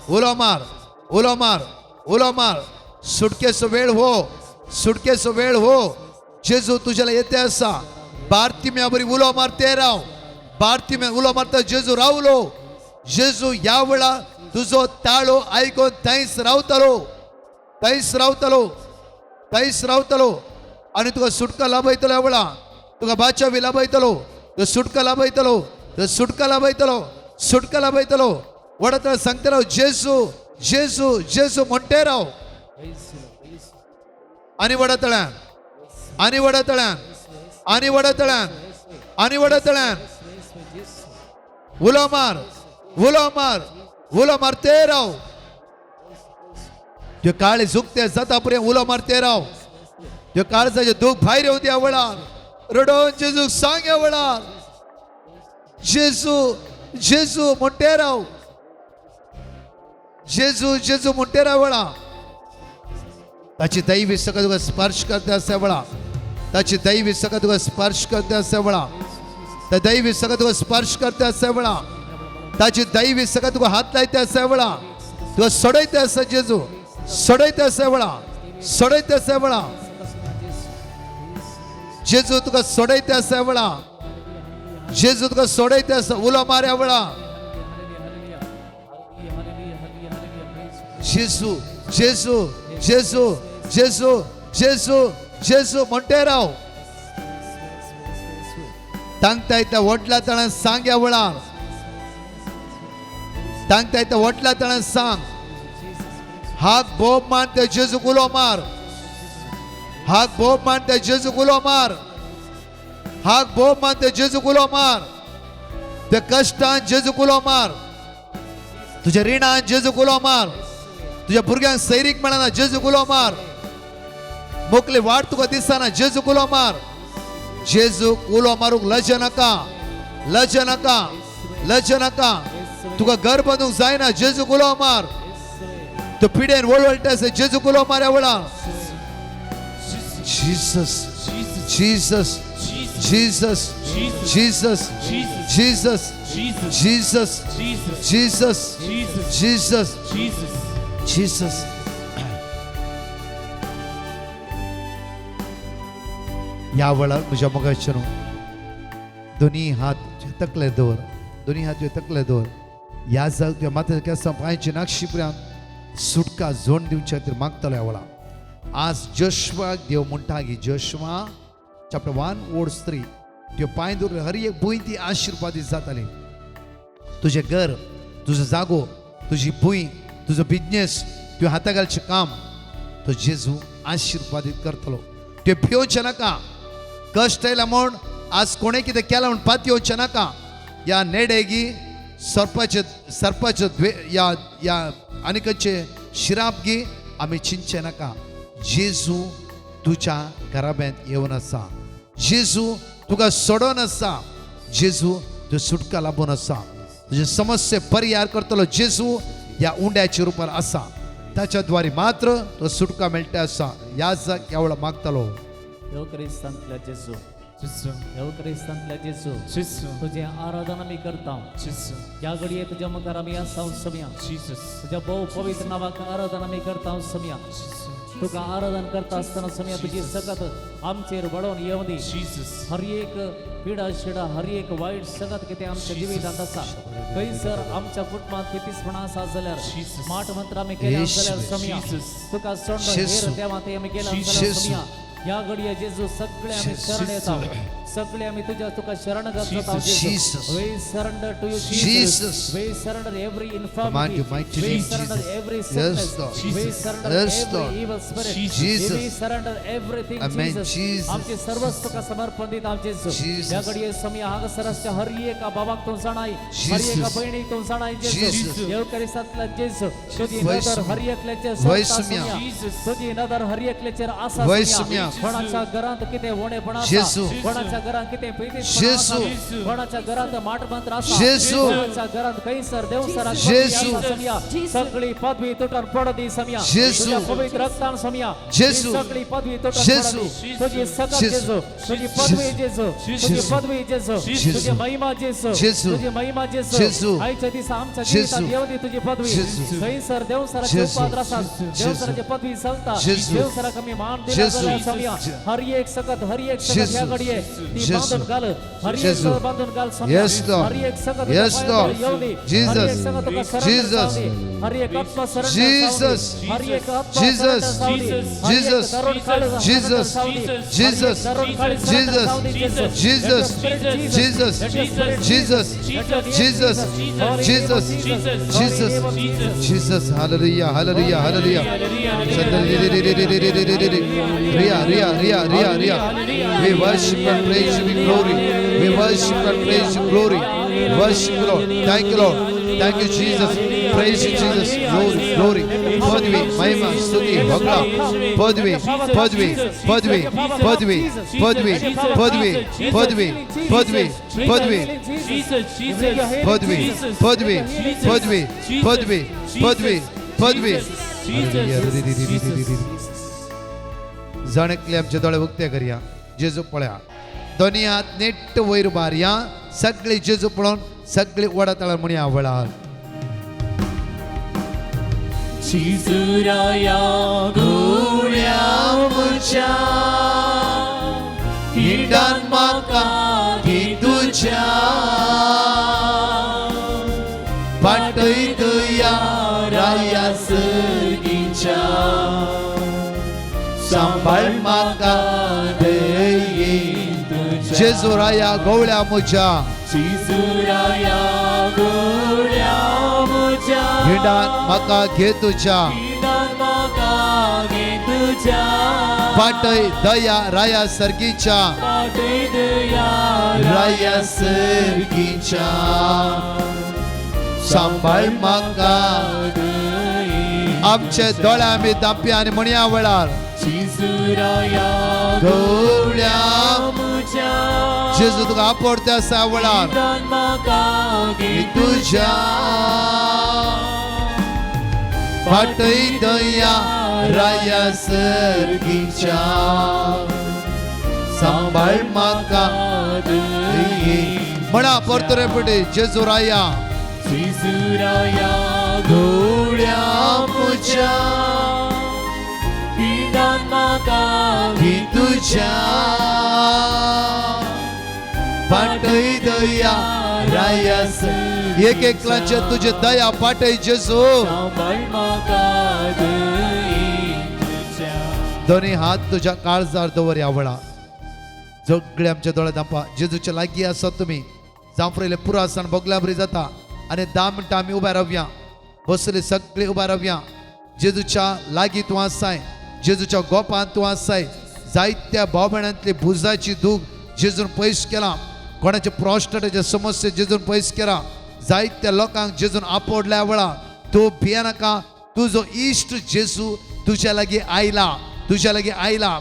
उलो मार, उलो मार, उलो मार. सुटकेचो वेळ हो, सुटकेचो वेळ हो. जेजू तुज्याला येते आसा. बार्तिम्या बरी उलो मारते राव. बार्तिम्या उलो मारता जेजू रावलो. जेजू ह्या वेळा तुजो ताळो आयकून थंयच रावतलो, थंयच रावतलो, थंयच रावतलो आनी तुका सुटका लाभयतलो. ह्या वेळा तुका बाचावी लाभयतलो, तुका सुटका लाभयतलो, तुका सुटका लाभयतलो, सुटका लाभयतलो. वडतलो सांगतलो जेजू जेजू जेजू म्हणटे राव. आनी वडतळ्यान, आनी वडतळ्यान, आनी वडतळ्यान, आनी वडतळ्यान उलो मार, उलो मार, उलो मारते राव. त्यो काळे झुकते जाता पर्यंत उलो मारते राव. त्यो काळजाचे दूख भायर येवन त्या वेळार रडोवन जेजूक सांग ह्या वेळार जेजू जेजू म्हणटे राव, जेजू जेजू म्हणटे राव. वेळा ताची दैवी सगळं तुका स्पर्श करते आसा वेळा, ताची दैवी सगळं तुका स्पर्श करते आसा वेळा, त्या दैवी सगळं तुका स्पर्श करते आसा वेळा, ताची दैवी सगळं तुका हात लायते आसा वेळा, तुका सोडयते आसा जेजू, सोडयते आसा वेळा, सोडयते आसा वेळा. जेजू तुका सोडयते आसा वेळा, जेजू तुका सोडयते आसा. उलो मार ह्या वेळा जेजू जेजू जेजू जेजू जेजू जेजू म्हणटे राव. तांगता येता व्हडल्या तळ्यान सांग ह्या वेळार, तांगता येता व्हडल्या तळ्यान सांग. हात बोब मान त्या जेजूक उलो मार, हात बोब मान त्या जेजूक उलो मार, हात बोब मान त्या जेजूक उलो मार. त्या कश्टान जेजूक उलो मार, तुज्या रिणान जेजूक उलो मार, तुज्या भुरग्यांक सैरीक मेळना जेजूक उलो मार, मोकली वाट तुका दिसना जेजूक उलो मार. जेजूक उलो मारूंक लज नाका, लज नाका, लज नाका. तुका घर बांदूंक जायना जेजूक उलो मार. तो पिडेन वळवळटा आसा जेजूक उलो मार ह्या वेळार. Jesus Jesus Jesus Jesus Jesus Jesus Jesus Jesus Jesus. ह्या वेळार म्हज्या मोगाचें दोनी हात तुजे तकलेर दवर, दोनी हात तुजे तकलेर दवर. ह्या जाग तुज्या माथ्याच्या केंसां पांयची नाक्षी पर्यंत सुटका जोड दिवच्या खातीर मागतलो ह्या वेळार. आज जोशुआक देव म्हणटा की जोशुआ चॅप्टर 1 वर्स 3 त्यो पांय दवरले हर एक भूंय ती आशिर्वादीत जाताली. तुजें घर, तुजो जागो, तुजी भूंय, तुजो बिजनेस, तुवें हाता घालचें काम तो जेजू आशिर्वादीत करतलो. त्यो भियोवचें नाका. कश्ट आयला म्हूण आज कोणें कितें केलां म्हूण पातयेवचें नाका. ह्या नेडेगी सर्पाचे सर्पाचे द्वे ह्या ह्या आनी खंयचे शिराप गी आमी चिंतचें नाका. जेजू तुज्या घराब्यांत येवन आसा, जेजू तुका सोडोन आसा. जेजू तुजी सुटका लाबून आसा. तुजे समस्ये परिहार करतलो जेजू ह्या उंड्याच्या रुपार आसा. ताच्या द्वारे मात्र तो सुटका मेळटा आसा. ह्या जाग ह्या वेळार मागतलो. देव क्रिस्तांतल्या जेजू, जेजू. देव क्रिस्तांतल्या जेजू, जेजू. तुजें आराधना आमी करता. जेजू. ह्या घडये तुज्या मुखार आमी आसा समया. जीसस. तुज्या भोव पवित्र नांवाक आराधना आमी करता समया. जेजू. तुका आराधन करता आसतना समया तुजी सकत आमचेर बळोवन येवं दी. जीसस. हर एक पिडा शिडा, हर एक वायट सगत कितें आमच्या जिवितांत आसा, खंयसर आमच्या कुटुंबांत पितीसपणां आसा जाल्यार, Jesus. माट मंत्र आमी केल्या जाल्यार समया, Jesus. तुका सोडून हेर जेजू. देवां ते आमी केल्या जाल्यार जेजू. समया, ह्या घडये जेजू सगळे आमी शरण येता, सगळे आमी तुज्या तुका शरणागत जाता. Jesus. We surrender to you Jesus. We surrender every Command you, infirmity. Mighty we name, surrender Jesus. Every Yes, sickness. Lord. We surrender Yes, every Lord. Evil spirit. Jesus. We surrender everything. Amen, Jesus. Jesus. आमचे सर्वस्व तुका समर्पण दिता जेजू. Jesus. ह्या घडये समय हांगासर आसच्या हर एका बाबाक तूं जाणाय, हर Jesus. एका भयणीक तूं जाणाय जेजू. Jesus. देव क्रिस्तांतल्या जेजू, तुजी वय नदर सुम्या. हर एकल्याचेर वय सोडटा सुम्या. समया. Jesus. तुजी नदर हर एकल्याचेर आसा वय समया. सुम्या. कोणाच्या घरांत कितें उणेपण आसा, जेजू. कोणाच्या घरांत कितें पितीसपण आसा, जेजू. कोणाच्या घरांत माटमंत्र आसा, जेजू. कोणाच्या घरांत खंयसर देवसराक जेजू. पदवी आसा समया, सगळी पदवी तुटून पडू दी समया. जेजू. तुज्या पवित्र रक्तान समया, जेजू. ही सगळी पदवी तुटून जेजू. पडू दी. तुजी सकत जेजू. जेजू, तुजी पदवी जेजू, तुजी जेजू. पदवी जेजू, जेजू. तुजी महिमा जेजू, जेजू. तुजी महिमा जेजू. जेजू. आयच्या दिसा आमच्या जेजू. जिवितांत येवं दी तुजी पदवी. जेजू. खंयसर देवसराचे जेजू. उपाद्र आसात, जेजू. देवसराची पदवी चलता, जेजू. देवसराक आमी मान दिला जेजू. जाल्यार समया, हर एक सकत, हर एक सकत जेजू. ह्या घडये ती जेजू. बांदून घाल, हर एक जेजू. सकत बांदून घाल समया. Yes, Lord. हर एक सकत तुज्या Yes, पांयां Lord. तळी येवं दी. हर एक Jesus. सकत तुका surrender Jesus. जावं दी. हर एक आत्मा surrender Jesus. जावं दी. हर एक आत्मा Jesus. surrender जावं दी. हर एक Jesus. तरुण काळ surrender Jesus. जावं दी. हर एक Jesus. तरुण काळ surrender Jesus. जावं दी, जेजू. Jesus. Let your spirit, Jesus. Let your spirit, Jesus. Let your name, Jesus. Holy name of Jesus. Jesus. Holy Jesus. name of Jesus. Jesus. Hallelujah. Hallelujah. Hallelujah. Ria, Ria, Ria, Ria, Ria. We worship and praise you, we glory. We worship and praise you, glory. Worship you, Lord. Thank you, Lord. Thank you, Jesus. Praise you, Jesus. Glory, glory. पदवी, महिमा, स्तुति, भगला. पदवी, पदवी, पदवी, पदवी, पदवी, पदवी, पदवी, पदवी, पदवी, Jesus, Jesus. पदवी, पदवी, पदवी, पदवी, पदवी, पदवी. जण एकले आमचे दोळे उक्ते करया. जेजू पळया, दोनी हात नेट्ट वयर मारया. सगळे जेजू पळोवन सगळे वडा तळा म्हणया वळार. जेजूराया गुळ्या म्हज्या हिंडान म्हाका ती तुज्या पाटय तुया राया सर्गीच्या, सांबाळ म्हाका दयेन तुज्या. जेजू राया गवळ्या म्हज्या जेजूराया गुळ्या म्हज्या हिंडान म्हाका घे तुज्या हिंडान म्हाका घे तुज्या पाटय दया राया सर्गीच्या पाटय दया राया सर्गीच्या, सांबाळ म्हाका. दयेन आमचे दोळे आमी दापया आनी म्हणया वेळार. जेजूराया गवळ्या म्हज्या जेजू तुका आपोवते आसा वेळार. हिंडान म्हाका घे तुज्या पाटय दया राया सर्गीच्या, सांबाळ म्हाका म्हणा परतो रेपटे. जेजू राया जेजूराया गवळ्या म्हज्या हिंडान म्हाका ही तुज्या पाटय दया राया. एक एकलाचे तुझे दया पाटय जेजू. सांबाळ म्हाका दयेन तुज्या. दोन्ही हात तुझ्या काळजार दवर या वेळा. सगळे आमच्या दोळे धांपा. जेजूच्या लागीं आसात तुमी. जांफरेले पुरो आसन बोगल्या बरी जाता आनी 10 मिनटां आमी उबे रावया. बसले सगळे उबे रावया. जेजूच्या लागीं तूं आसाय, जेजूच्या गोपांत तूं आसाय. जायत्या भाव भयणांतली भुजाची दूख जेजून पयस केला. कोणाचे प्रोस्टेटाचे समस्या जेजून पयस केला. जायत्या लोकांक जेजून आपोडल्या वेळा. तूं भियेनाका, तुजो इश्ट जेजू तुज्या लागीं आयला, तुज्या लागीं आयला.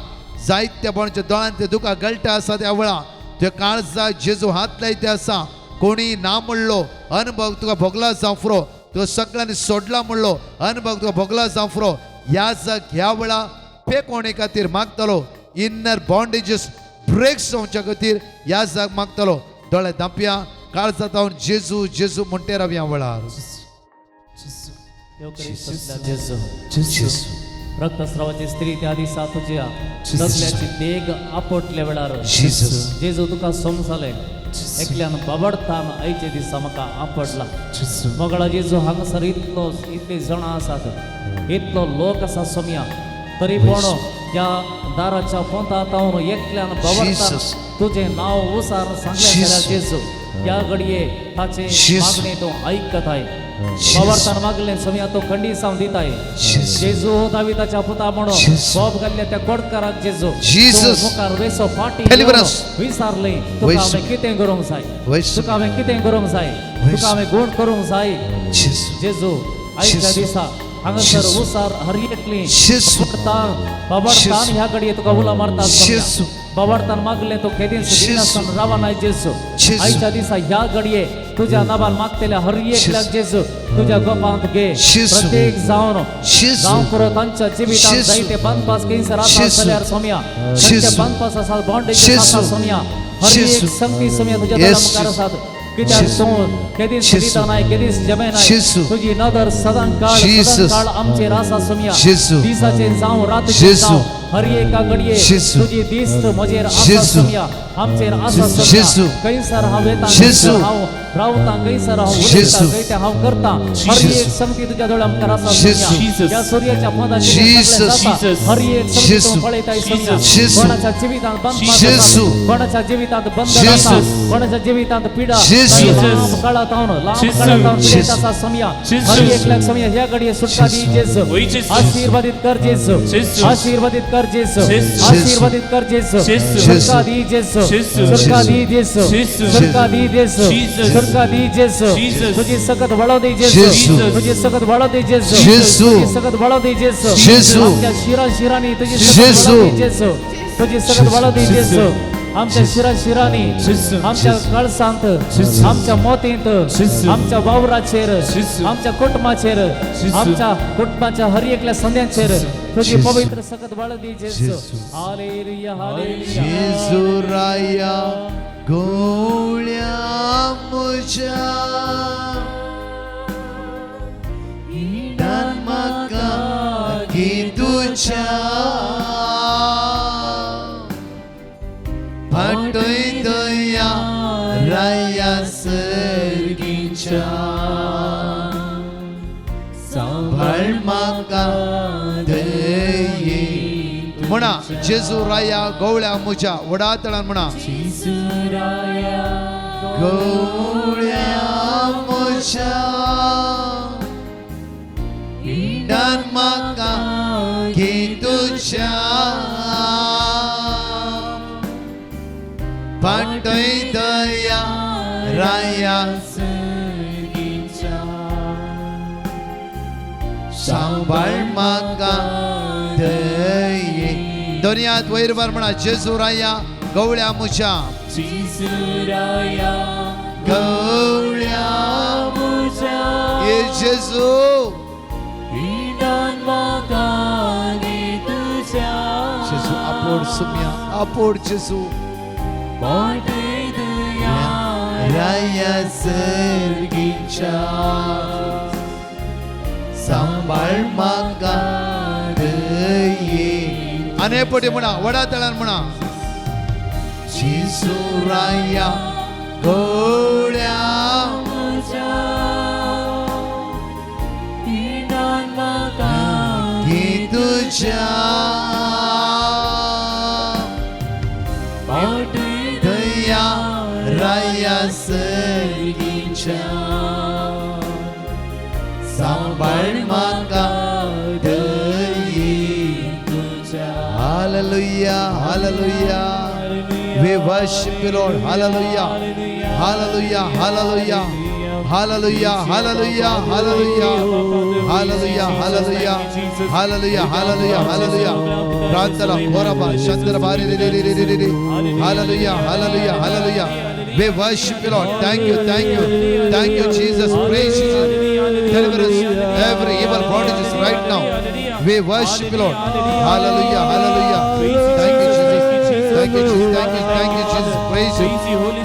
जायत्या कोणाच्या दोळ्यांतले दुकां गळटा आसा त्या वेळा. तुज्या काळजा जेजू हात लायते आसा. कोणी ना म्हणलो अनुभव तुका भोगला जावं, तुका सगळ्यांनी सोडला म्हणलो अनुभव तुका भोगला जावं. ह्या जाग ह्या वेळा पेकोणे खातीर मागतलो. इनर बॉन्डेजीस ब्रेक जावच्या खातीर ह्या जाग मागतलो. दोळे धांपया, काळजा जावन जेजू जेजू म्हणटे रावया वेळार. देव करीत असल्या जेजू. रक्तस्रावाची स्त्री त्या दिसा तुज्या सगल्याची देग आपटल्या वेळार जेजू तुका समजाले एकल्यान बाबडतान आयचे दिसा म्हाका आपडला. मोगळा जेजू हांगासर इतलो इतली जाणां आसात, इतलो लोक आसा सोम्या, तरी पण ह्या दाराच्या पोंता तावन एकल्यान बाबडतान तुजें नांव उसार सांगलें जाल्यार जेजू ह्या घडये ताचे मागणे तूं आयकताय. बाबडतान मागलें सोम्या तो खंडी सावन दिताय. जेजू दाविताच्या पुता म्हणून बोब घाल्ल्या त्या गोडकाराक जेजू मुखार वेसो फाटी विचारलें तुका हांवें कितें करूंक जाय, तुका हांवें कितें करूंक जाय, तुका हांवें गुण करूंक जाय. जेजू आयच्या दिसा हांगासर उसार हर एकली बाबडतान ह्या घडये तुका उलो मारता. बाबडतान मागलें तो केदींच दिनासतना रावनाय जेजू. आयच्या दिसा ह्या घडये तुज्या नांवान मागतल्या हर एकल्याक जेजू तुज्या गोपांत घे. प्रत्येक जावन जावं पुरो तांच्या जिवितांत जायते बांदपास खंयसर आसा जाल्यार सोम्या, तांचे बांदपास आसा, बॉन्डेज आसा सोम्या, हर एक संगती सोम्या तुज्या दोळ्या मुखार आसात. कित्याक तूं केदीच दितानाय, केदीच जमेनाय, तुजी नदर सदां काळ सदां काळ आमचेर आसा सोम्या. दिसाचेर जावं रातीचेर जावं हर एका घडये तुजी दिस्त म्हजेर आसा सोम्या, आमचेर आसा सोम्या. खंयसर हांव वेता, खंयसर हांव रावता, खंयसर हांव उलयता, खंय तें हांव करता, हर एक संगती तुज्या दोळ्या मुखार आसा सोम्या. ह्या सुर्याच्या पोंदा जाता हर एक संगती तूं पळयताय सोम्या. कोणाच्या जिवितांत बंद आसा, कोणाच्या जिवितांत बंधन आसा, कोणाच्या जिवितांत पिडा लांब काळात लांब काळात पिडेत आसा सोम्या. हर एकल्याक सोम्या ह्या घडये सुटका दी जेजू. आशीर्वादित कर जेजू, आशीर्वादित कर जेजू, आशीर्वादित कर जेजू. सुटका दी जेजू, सुटका दी जेजू, सुटका दी जेजू, सुटका दी जेजू. तुझी सकत वाढव दे जेजू, तुझी सकत वाढव दे जेजू, तुझी सकत वाढव दे जेजू. आमच्या शिरा शिरांनी तुझी सकत वाढव दे जेजू, तुझी सकत वाढव दे जेजू. आमच्या शिरा शिरांनी, आमच्या कळसांत, आमच्या मोतींत, आमच्या वावराचेर, आमच्या कुटुंबाचेर, आमच्या कुटुंबाच्या हर एकल्या संद्यांचेर तुझी पवित्र सकत वाढ दी जेजू. Hallelujah, hallelujah. जेजू राया गोळ्या म्हज्या इडान म्हाका की तुज्या फाटय दया राया सर्गीच्या सांभाळ म्हाका दये. म्हणा जेजू राया गवळ्या म्हज्या व्हडा तळान म्हणा जेजू राया गवळ्या म्हज्या इडान म्हाका की तुज्या फाटय दया राया सर्गीच्या सांभाळ म्हाका दये. दोनयात वयर बार म्हणा जेजू राया गवळ्या म्हज्या जेजू राया गवळ्या म्हज्या ये जेजू इडान म्हाका दी तुज्या जेजू आपोड सुम्या आपोड जेजू फाटय दया राया सर्गीच्या सांभाळ म्हाका दये. आनी पटी म्हणा व्हडा तळान म्हणा जेजू राया गवळ्या म्हज्या इडान म्हाका की तुज्या फाटय दया राया सर्गीच्या सांभाळ म्हाका दये. तुज्या. Hallelujah, hallelujah. We worship you, Lord. Hallelujah. Hallelujah, hallelujah. Hallelujah, hallelujah, hallelujah, hallelujah, hallelujah, hallelujah, hallelujah, hallelujah. ప్రాంతల కోరబ చంద్ర బారి hallelujah, hallelujah, hallelujah. We worship you, Lord. Thank you, thank you, thank you, Jesus. Praise you, Jesus. Deliver us every evil bondages right now. We worship you, Lord. Hallelujah, hallelujah. Thank you, Jesus. Thank you, Jesus. Thank you, thank you, Jesus. Praise you.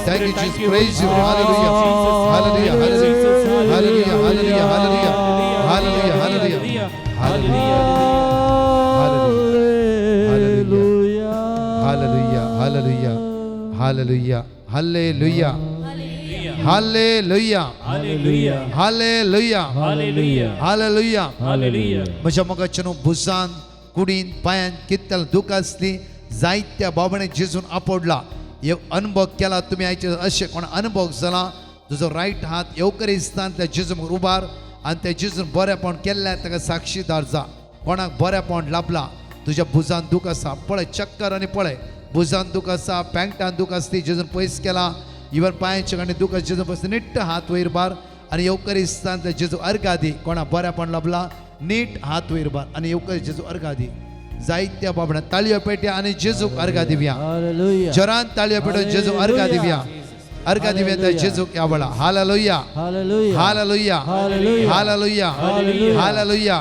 Thank you, Jesus. Praise you. Hallelujah. Hallelujah. Hallelujah. Hallelujah. Hallelujah. Hallelujah. Hallelujah. Hallelujah. Hallelujah. Hallelujah. Hallelujah. Hallelujah. Hallelujah. Hallelujah. Hallelujah. Hallelujah. Hallelujah. Hallelujah. म्हज्या मोगाचें न्हू भुजान कुडीन पांयान कितल्या दूख आसली जायत्या बाबांनी जेजून आपडला हे अनुभव केला तुमी आयचे अशें कोण अनुभव जाला तुजो रायट हात येवकरी स्थान त्या जेजू मुखार उबार आनी त्या जेजून बरेपण केल्ल्या ताका साक्षीदार जा. कोणाक बरेपण लाभला तुज्या भुजान दूख आसा पळय चक्कर आनी पळय भुजान दूख आसा पँटान दूख आसली जेजून पयस केला इवन पांयाचे कडेन दूख आसा जेजून पयस निट्ट हात वयर बार आनी येवकरी स्थान त्या जेजू अर्घा दी. कोणाक बरेपण लाभला नीट हात वयर बार आनी येवकरी जेजू अर्घा दी. जायत्या बाबड्या ताळयो पेट्या आनी जेजूक अर्घा दिवया. Hallelujah. जोरान ताळयो पेटून जेजूक अर्घा दिवया. अर्घा दिवया त्या जेजूक ह्या वेळा. Hallelujah. Hallelujah. Hallelujah. Hallelujah. Hallelujah. Hallelujah. Hallelujah.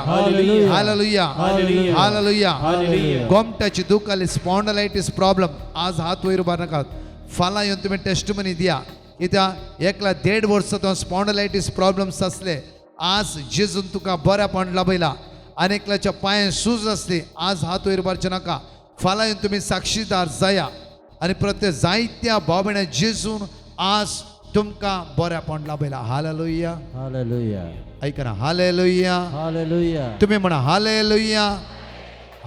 Hallelujah. Hallelujah. Hallelujah. Hallelujah. गोमट्याची दूख आली स्पॉन्डलायटीस प्रॉब्लम आज हात वयर उबार नाकात. फाल्यां येवन तुमी टेस्टमनी दिया कित्याक एकला 1.5 वर्सां तो स्पॉन्डलायटीस प्रॉब्लम्स आसले आज जेजून तुका बऱ्यापण लाभयला. आनी एकल्याच्या पांयान सूज आसली आज हात वयर उबारचे नाका. फाल्यां येवन तुमी साक्षीदार जाया आनी प्रत्येक जायत्या भाव जेजून आज तुमकां बऱ्यापण लाभयला. हालेलुया. Hallelujah. ऐका ना. हालेलुया. Hallelujah. तुम्ही म्हणा हालेलुया.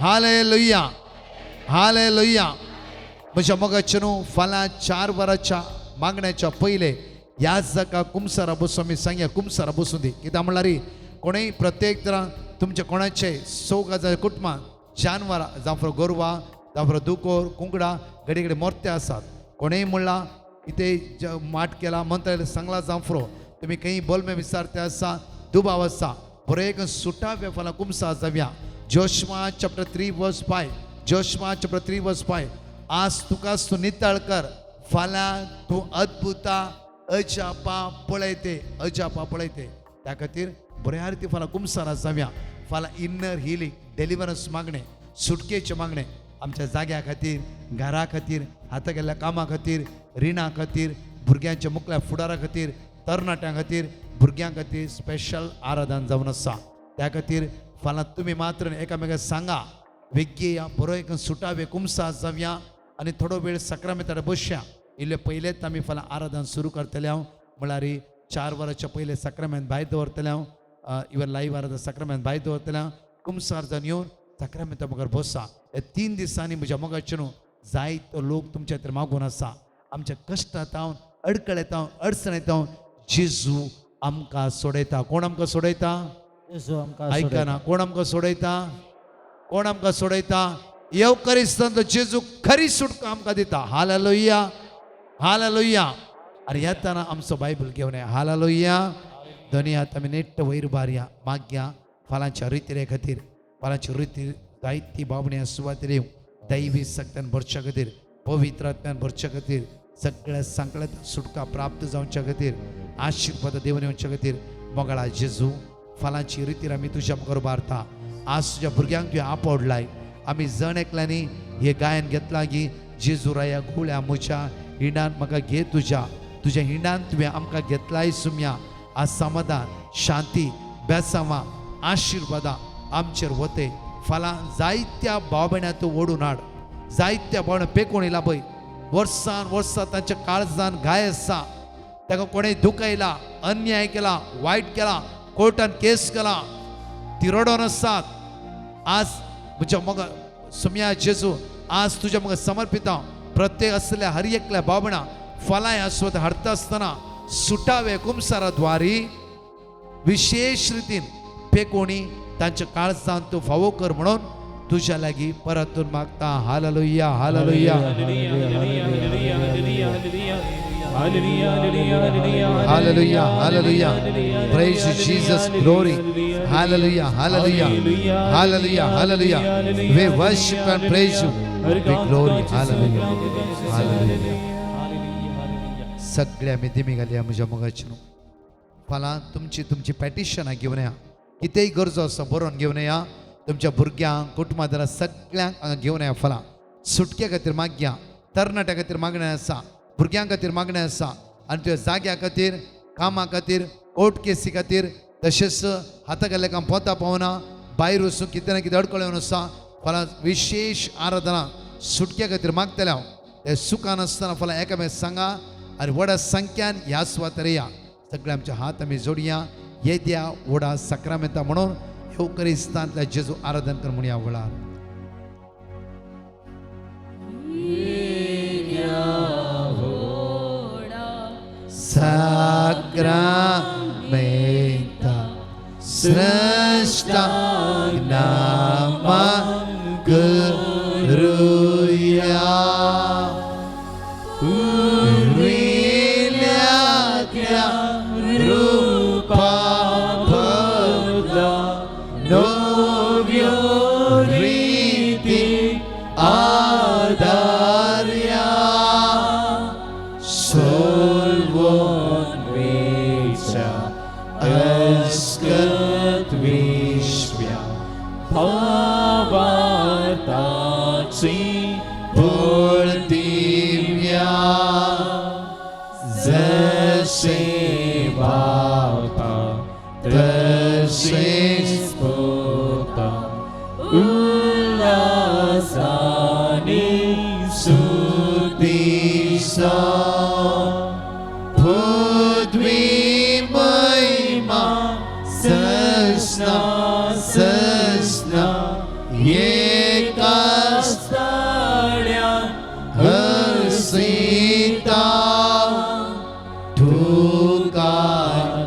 Hallelujah. Hallelujah. म्हज्या मोगाचें न्हू फाल्यां 4 वरांच्या मागण्याच्या पयले ह्याच जाका कुमसारा बसून आमी सांगया. कुमसारा बसूं दी कित्याक म्हणल्यार कोणूय प्रत्येक तरा तुमच्या कोणाचे 4,000 कुटुंबां जानवरां जावं गोरवां जावं दुकोर कुंकडां घडी घडी मोर्ते आसात. कोणेय म्हणलां इथे माट केला मंत्रालय सांगला जांफरो तुमी खंय बोलमे विचारते आसा दुबाव आसा बरें एक सुटावे फाल्यां कुमसा जावया. Joshua chapter 3 verse 5. Joshua chapter 3 verse 5. आज तुकाच तूं नितळ कर फाल्यां तूं अद्भुता अजापा पळयते अजापा पळयते. त्या खातीर बऱ्या रिती फाल्यां कुमसारा जावया. फाल्यां इनर हिलींग डिलिवरन्स मागणें सुटकेचें मागणें आमच्या जाग्या खातीर घरा खातीर हाता गेल्ल्या कामा खातीर रिणा खातीर भुरग्यांच्या मुखल्या फुडारा खातीर तरणाट्यां खातीर भुरग्यां खातीर स्पेशल आराधन जावन आसा. त्या खातीर फाल्यां तुमी मात्र एकामेकांक सांगा वेगळी या बरो एक सुटावे कुमसा जावया आनी थोडो वेळ साक्रामेंतार बसया. इल्ले पयलेच आमी फाल्यां आराधन सुरू करतले हांव म्हळ्यार 4 वरांच्या पयले साक्रामेंत भायर दवरतले हांव इवन लायव्ह आराधन साक्रामेंत भायर दवरतले हांव. कुमसार जावन येवन साक्रामेंता मुखार बसा. ह्या 3 दिसांनी म्हज्या मोगाचें न्हू जायतो लोक तुमच्या खातीर मागून आसा. आमच्या कश्टांत हांव अडकळेत हांव अडचणेत हांव जेजू आमकां सोडयता. कोण आमकां सोडयता? ऐका ना. कोण आमकां सोडयता? कोण आमकां सोडयता? येवकरिस्तान जेजू खरी सुटका आमकां दिता. हालेलुया. हालेलुया. आनी येताना आमचो बायबल घेवन ये. हालेलुया. दोनी हात आमी नेट्ट वयर बारया मागया फाल्यांच्या रितीरे खातीर फाल्यांची रिती जायती बाबण्या सुवातेर येवं दैवी सक्त्यान भरच्या खातीर पवित्र आत्म्यान भरच्या खातीर सगळ्या सांकळ्यात सुटका प्राप्त जावच्या खातीर आशिर्वाद देवन येवच्या खातीर मोगाळा जेजू फाल्यांची रितीर आमी तुज्या मुखार उबारता. आज तुज्या भुरग्यांक तुवें आपडलाय. आमी जण एकल्यांनी हे गायन घेतलां की जेजू राया गुळ्या म्हज्या हिंडान म्हाका घे तुज्या तुज्या हिंडान तुवें आमकां घेतलाय सुम्या. आज समाधान शांती बेसांवां आशिर्वादां आमचेर वते. फाल्यां जायत्या भाव भयणां तूं ओडून हाड. जायत्या भाव भयणां पेकोवन येयला पळय वर्सान वर्सां तांच्या काळजान घाय आसा. ताका कोणें दुखयला अन्याय केला वायट केला कोर्टान केस केला ती रडोन आसात. आज म्हज्या मोगा सुम्या जेजू आज तुज्या मुखार समर्पिता. प्रत्येक आसल्या हर एकल्या भाव भयणां फाल्यां ह्या सुवात हाडटा आसतना सुटावे कुमसारा द्वारी विशेश रितीन पेकोणी तांच्या काळजान तूं फावो कर म्हणून तुज्या लागीं परतून मागता. Hallelujah. Hallelujah. Hallelujah, hallelujah. Praise you, Jesus, glory. Hallelujah, hallelujah. Hallelujah, hallelujah. We worship and praise you. We glory. Hallelujah. Hallelujah. सगळे आमी दिमी घालया म्हज्या मोगाचे न्हू. फाल्यां तुमची तुमची पेटिशनां घेवन या, कितेंय गरजो आसा बरोवन घेवन या, तुमच्या भुरग्यांक कुटुंबां सगळ्यांक हांगा घेवन या. फाल्यां सुटके खातीर मागया, तरणाट्या खातीर मागणें आसा, भुरग्यां खातीर मागणें आसा, आनी तुज्या जाग्या खातीर, कामा खातीर, कोर्ट केसी खातीर, तशेंच हाता गेल्ले काम पोता पावना, भायर वचून कितें ना कितें अडकळ येवन आसा. फाल्यां विशेश आराधना सुटके खातीर मागतले हांव. ते सुखान आसतना फाल्यां एकामेक सांगा आनी व्हडा संख्यान ह्या सुवातेर या. सगळे आमचे हात आमी जोडया, येद्या व्हडा साक्रामेंता म्हणून येवकरिस्तांतल्या जेजू आराधन कर म्हणया व्हडान. साक्रामेंता स्रष्टा नामा करुया, उरिल्या त्या रूपा बदला नव्यो रीती आदार्या, सोलवोन वेच्या अस्कत विश्व्या भावार्थाची दिव्या, जसे बापा तसेच पुता उल्हासाने सुदिसा, पृथ्वी महिमा ससना ससना एकाच ताळ्यान हसीता, तुका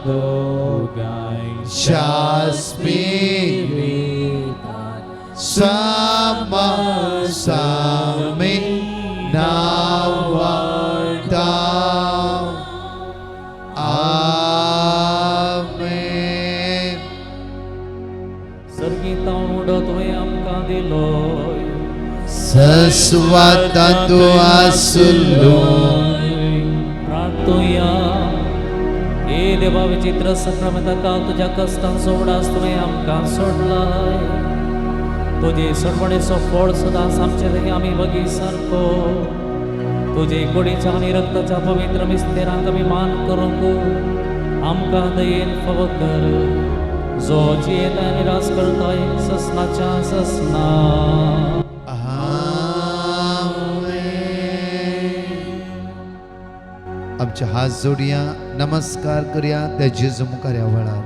दोगांय शास्पिरितान समा सामे नावाता. आमेन. सर्गीतावन उडो तुवें आमकां दिलो, सस्वाता तूं आसलो. प्रार्थुया. हे देवा, विचित्र सक्रामेंता तुज्या कश्टांचो उडास तुवें आमकां सोडलाय. तुजे सोडवणेचो फळ सदांच आमचे लागीं आमी बगी सारको तुजे कुडीच्या आनी रक्ताच्या पवित्र मिस्तेरांक आमी मान करूंक आमकां दयेन फावो कर, जो जियेता आनी राज करताय ससनाच्या ससना. आमेन. आमचे हात जोडया, नमस्कार करया त्या जेजू मुखार ह्या वेळार.